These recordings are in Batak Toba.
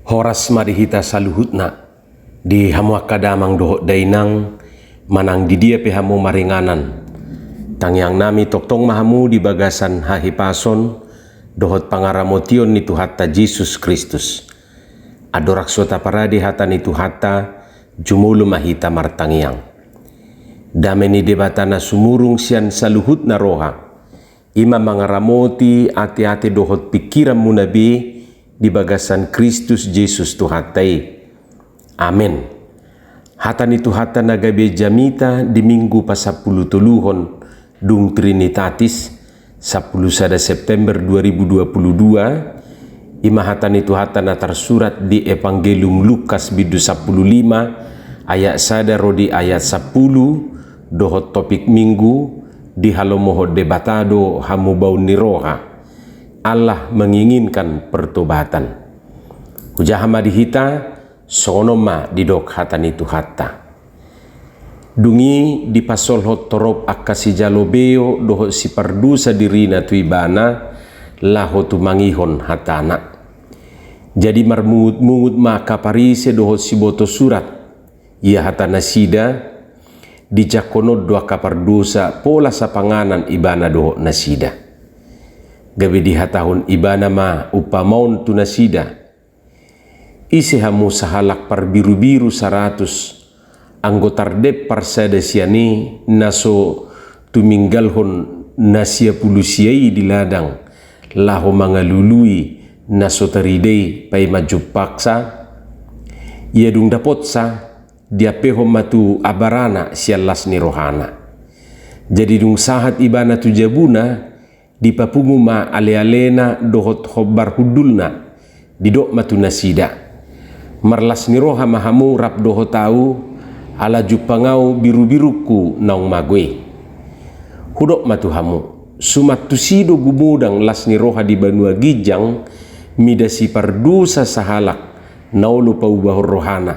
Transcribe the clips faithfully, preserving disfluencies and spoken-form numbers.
Horas ma di hita saluhutna, di hamu angka damang dohot dainang, manang di dia pe hamu maringanan. Tangiang nami tongtong ma hamu di bagasan hahipason dohot pangaramotion ni Tuhanta Jesus Kristus. Andorang so taparade hata ni Tuhanta, jumolo ma hita martangiang. Dame ni Debata na sumurung sian saluhutna roha, i ma mangaramoti ateate dohot pingkiranmuna be di bagasan Kristus Jesus Tuhanta i. Amen. Hata ni Tuhanta na gabe jamita di Minggu pasampulutoluhon dung Trinitatis, sampulu sada September dua ribu dua puluh dua, i ma hata ni Tuhanta na tarsurat di Evangelium Lukas bindu sampulu lima ayat sada ro di ayat sampulu, dohot topik Minggu: Dihalomohon Debata do hamubaon ni roha. Allah menginginkan pertobatan. Hujaha ma di hita, songon on ma didok hata ni Tuhanta. Dung i dipasolhot torop angka sijalo beo dohot sipardosa dirina tu Ibana, laho tumangihon hatana. Jadi marmungutmungut ma angka Parise dohot siboto surat. Ia hatanasida, dijangkon on do angka pardosa pola sapanganan ibana dohot nasida. Gabe dihatahon Ibana ma umpama on tu nasida: Ise hamu sahalak parbirubiru saratus, anggo tardempar sada sian i, na so tuminggalhon na sia pulu sia i di ladang, laho mangalului na so tarida i paima jumpangsa? Ia dung dapotsa, diampehon ma tu abarana sian las ni rohana. Jadi dung sahat ibana tu jabuna, dipapungu ma alealena dohot hombar hundulna, didok ma tu nasida: Marlas ni roha ma hamu rap dohot ahu, ala jumpang ahu birubirungku naung mago i. Hudok ma tu hamu, suman tusi do gumodang las ni roha di banua ginjang mida sipardosa sahalak na olo paubahon rohana,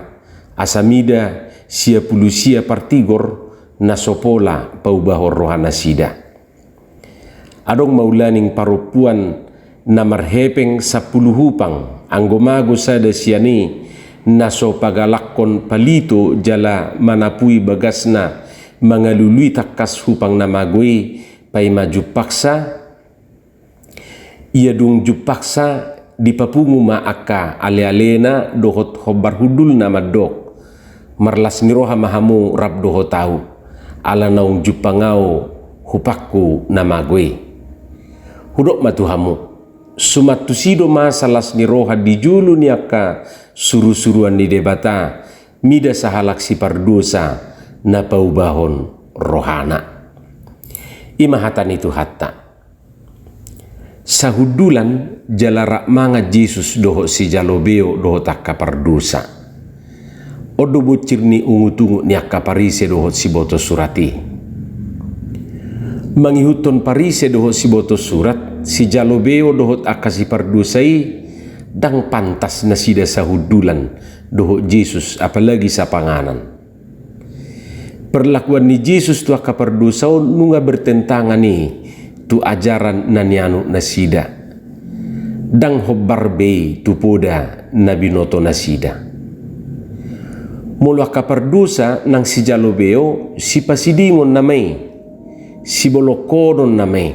asa mida sia pulu sia partigor na so pola paubahon rohanasida. Adong ma ulaning parompuan na marhepeng sampulu hupang, anggo mago sada sian i, na so pagalakkon palito jala manapui bagasna mangalului tangkas hupang na mago i paima jumpangsa? Ia dung jumpangsa, dipapungu ma angka alealena dohot hombar hundulna mandok: Marlas ni roha ma hamu rap dohot ahu, ala naung jumpang ahu hupangku na mago i. Hudok ma tu hamu, suman tusi do masa las ni roha di julu ni angka surusuruan ni Debata mida sahalak sipardosa na paubahon rohana. I ma hata ni Tuhanta. Sahundulan jala rap mangan Jesus dohot sijalo beo dohot angka pardosa. On do bonsir ni ungutungut ni angka Parise dohot siboto surat i. Mangihuthon Parise dohot siboto surat, sijalo beo dohot angka sipardosa i ndang pantas nasida sahundulan dohot Jesus, apalagi sapanganan. Perlakuan ni Jesus tu angka pardosa on nunga bertentangan i tu ajaran na nianut nasida. Ndang hombar be i tu poda na binoto nasida. Molo angka pardosa nang sijalo beo, sipasidingon nama i, sibolongkonon nama i,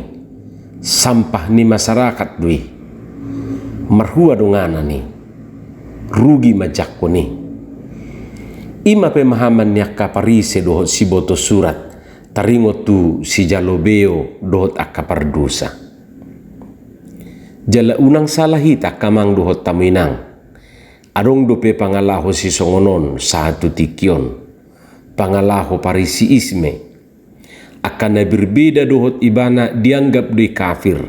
sampah ni masyarakat do i. Marhua donganan i, rugi manjangkon i. I ma pemahaman ni angka Parise dohot siboto surat taringot tu sijalo beo dohot angka pardosa. Jala unang sala hita angka amang dohot hamu inang. Adong dope pangalaho sisongon on sahat tu tingki on, pangalaho Parisiisme. Angka na berbeda dohot ibana dianggap do i kafir,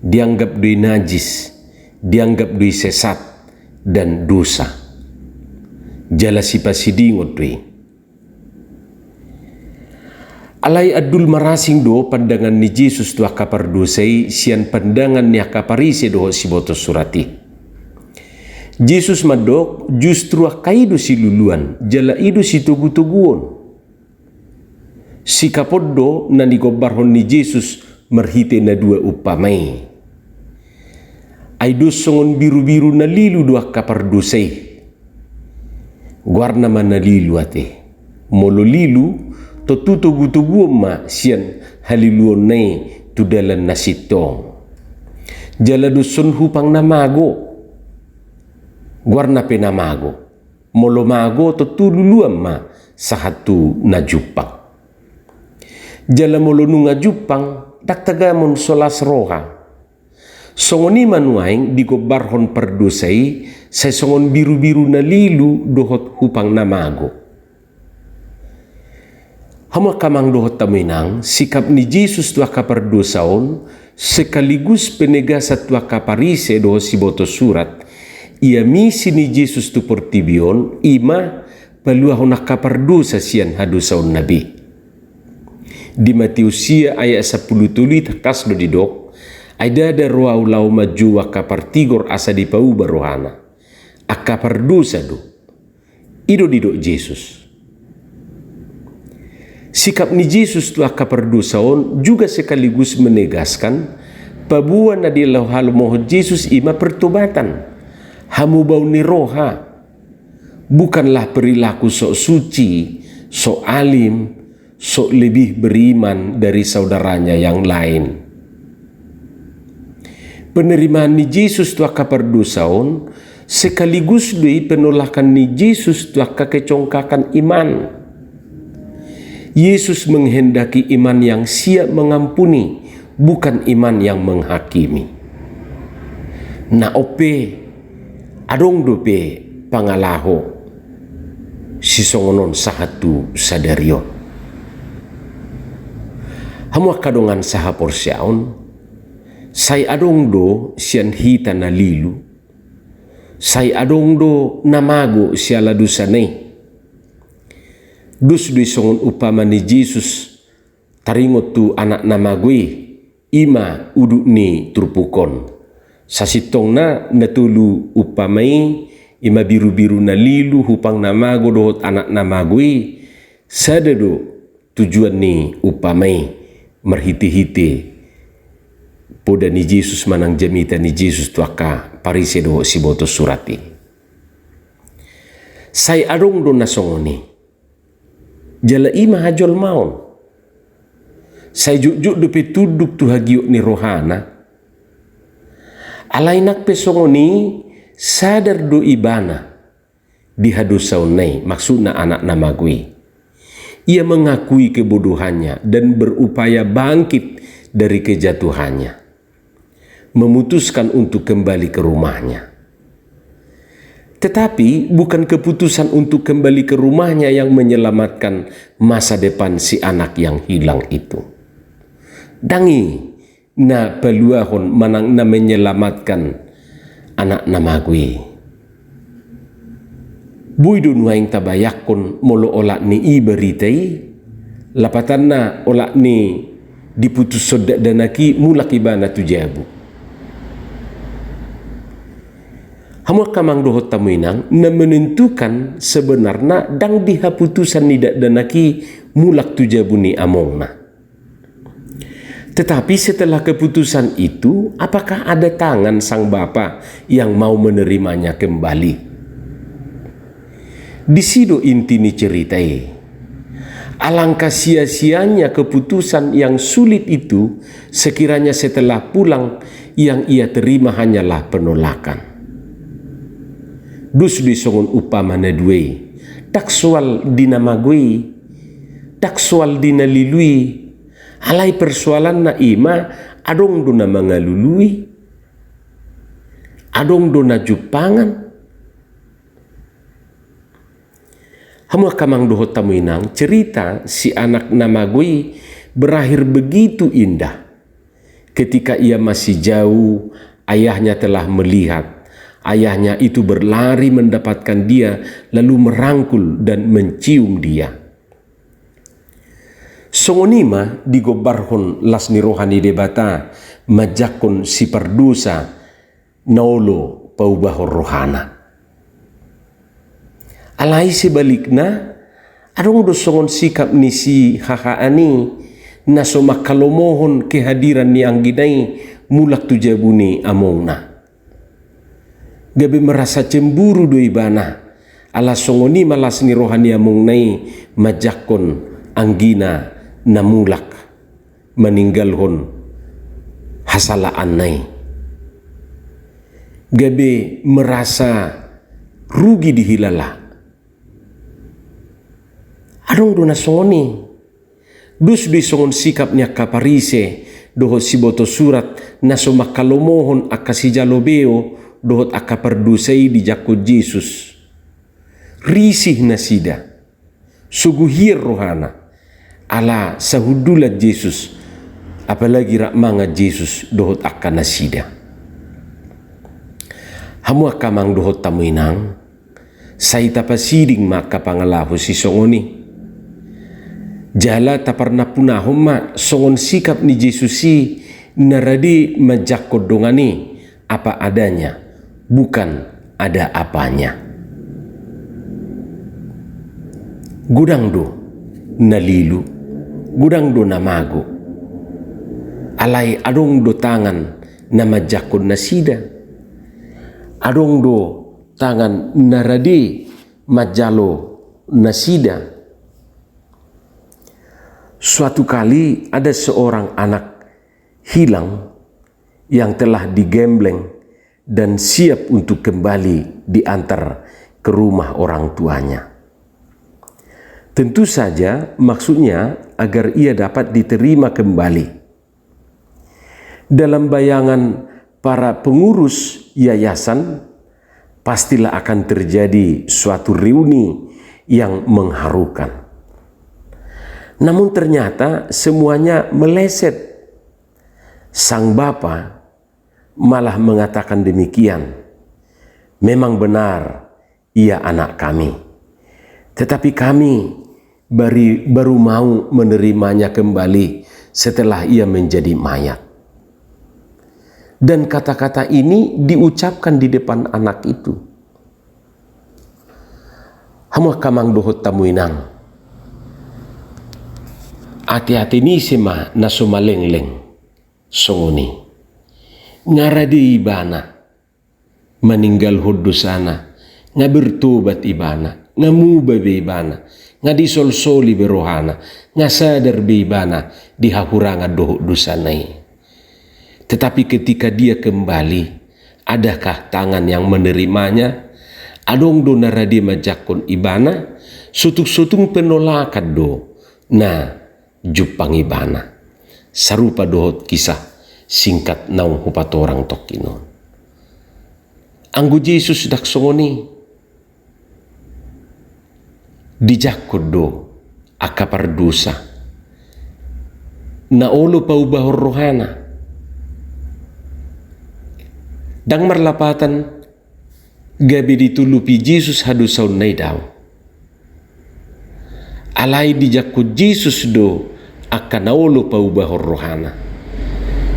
dianggap do i najis, dianggap do i sesat dan dosa. Jala sipasidingon do i. Alai andul marasing do pandangan ni Jesus tu angka pardosa i sian pandangan ni angka Parise dohot siboto surat i. Jesus mandok, justru angka i do siluluan, jala i do sitogutoguon. Sikap on do na nigombarhon ni Jesus marhite na dua umpama i. Ai dos songon birubiru na lilu do angka pardosa i. Goarna ma na lilu ate. Molo lilu, tontu togutoguon ma sian haliluonna i tu dalan na sintong. Jala dos songon hupang na mago. Goarna pe na mago. Molo mago tontu luluan ma sahat tu na jumpang. Jala molo nunga jumpang, ndang tagamon so las roha. Songon i ma nuaeng digombarhon pardosa i, sai songon birubiru na lilu dohot hupang na mago. Hamu angka amang dohot hamu inang, sikap ni Jesus tu angka pardosa on, sekaligus penegasan tu angka Parise dohot siboto surat, ia misi ni Jesus tu portibi on, i ma paluahon angka pardosa sian hadosaonna be. Di Mateus sia ayat sampulu tolu i tangkas do didok, ai ndada ro Ahu laho manjou angka partigor asa dipauba rohana. Angka pardosa do. I do didok Jesus. Sikap ni Jesus tu angka pardosa on juga sekaligus menegaskan, paboa na dilehon Jesus i ma pertobatan, hamubaon ni roha, bukanlah perilaku sok suci, sok alim, sok lebih beriman dari saudaranya yang lain. Penerimaan ni Jesus tu angka pardosa on, sekaligus do i penolakan ni Jesus tu angka kecongkakan iman. Yesus menghendaki iman yang siap mengampuni, bukan iman yang menghakimi. Na on pe, adong dope pangalaho sisongon on sahat tu sadari on. Hamu angka dongan sahaporseaon, sai adong do sian hita na lilu, sai adong do na mago siala dosana i. Dos do i songon umpama ni Jesus taringot tu anak na mago i, i ma udut ni turpuk on. Sasintongna na tolu umpama i, i ma birubiru na lilu, hupang na mago dohot anak na mago i, sada do tujuan ni umpama i, marhitehite poda ni Jesus manang jamita ni Jesus tu angka Parise dohot siboto surat i. Sai adong do na songon i. Jala i ma hajolmaon. Sai jotjot dope tunduk tu hagiot ni rohana. Alai nang pe songon i, sadar do ibana di hadosaonna i, maksudna anak na mago i. Ia mengakui kebodohannya dan berupaya bangkit dari kejatuhannya, memutuskan untuk kembali ke rumahnya. Tetapi bukan keputusan untuk kembali ke rumahnya yang menyelamatkan masa depan si anak yang hilang itu. Ndang i na paluahon manang na menyelamatkan anak na mago i. Boi do nuaeng tabayangkon molo olat ni i barita i, lapatanna olat ni diputushon dakdanak i mulak ibana tu jabu. Hamu angka amang dohot hamu inang, na menentukan sebenarna ndang di haputusan ni dakdanak i mulak tu jabu ni amongna. Tetapi setelah keputusan itu, apakah ada tangan sang bapa yang mau menerimanya kembali? Di si do inti ni cerita i. Alangkah sia-sianya keputusan yang sulit itu sekiranya setelah pulang yang ia terima hanyalah penolakan. Dos do i songon umpama na dua i. Ndang soal di na mago i, ndang soal di na lilu i. Alai persoalanna i ma, adong do na mangalului, adong do na jumpangan. Hamu angka amang dohot hamu inang, cerita si anak na mago i berakhir begitu indah. Ketika ia masih jauh, ayahnya telah melihat. Ayahnya itu berlari mendapatkan dia, lalu merangkul dan mencium dia. Songon i ma digombarhon las ni roha ni Debata manjangkon si pardosa na olo paubahon rohana. Alai sebalikna, adong do songon sikap ni si hahaan i na so manghalomohon kehadiran ni anggina i mulak tu jabu ni amongna. Gabe merasa cemburu do ibana, ala songon i ma las ni roha ni amongna i manjangkon anggina na mulak maninggalhon hasalaanna i. Gabe merasa rugi dihilala. Adong do na songon i. Dos do i songon sikap ni angka Parise dohot siboto surat na so manghalomohon angka sijalo beo dohot angka pardosa i dijangkon Jesus. Risih nasida. Sogo hian rohana ala sahundulan Jesus, apalagi rap mangan Jesus dohot angka nasida. Hamu angka amang dohot hamu inang, sai tapasiding ma angka pangalaho sisongon i. Jala taparnampunahon ma songon sikap ni Jesus i na rade manjangkon dongan i apa adanya, bukan ada apanya. Godang do na lilu, godang do na mago. Alai adong do tangan na manjangkon nasida. Adong do tangan na rade manjalo nasida. Suatu kali ada seorang anak hilang yang telah digembleng dan siap untuk kembali diantar ke rumah orang tuanya. Tentu saja maksudnya agar ia dapat diterima kembali. Dalam bayangan para pengurus yayasan, pastilah akan terjadi suatu reuni yang mengharukan. Namun ternyata semuanya meleset. Sang bapa malah mengatakan demikian, "Memang benar, ia anak kami. Tetapi kami bari-, baru mau menerimanya kembali setelah ia menjadi mayat." Dan kata-kata ini diucapkan di depan anak itu. Hamu angka amang dohot hamu inang, ate-ate ni ise ma na so malengleng songon i. Nga rade ibana maninggalhon dosana, nga bertobat ibana, nga muba be ibana, nga disolsoli be rohana, nga sadar be ibana di hahurangan dohot dosana i. Tetapi ketika dia kembali, adakah tangan yang menerimanya? Adong do na rade manjangkon ibana? Sotung-sotung penolakan do na jumpang ibana. Sarupa dohot kisah singkat naung hupatorang tongkin on. Anggo Jesus ndang songon i. Dijangkon do angka pardosa na olo paubahon rohana. Ndang marlapatan gabe ditulupi Jesus hadosaonna i, daong. Alai dijangkon Jesus do angka na olo paubahon rohana,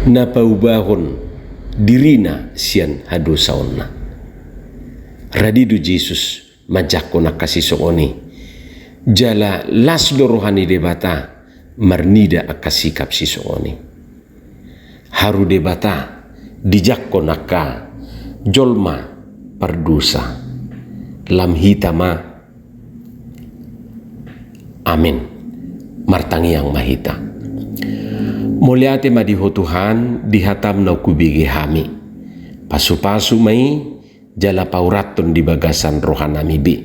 na paubahon dirina sian hadosaonna. Rade do Jesus manjangkon angka sisongon i. Jala las do roha ni Debata marnida angka sikap sisongon i. Haru Debata dijangkon angka jolma pardosa. Lam hita ma. Amin. Martangiang ma hita. Mauliate ma di Ho Tuhan, di hataM naung hubege hami. Pasu-pasu ma i, jala paurathon di bagasan rohanami be,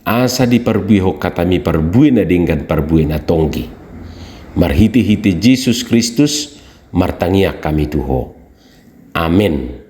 asa diparbuehon hataMi parbue na denggan, parbue na tonggi. Marhite-hite Jesus Kristus martangiang hami tu Ho. Amen.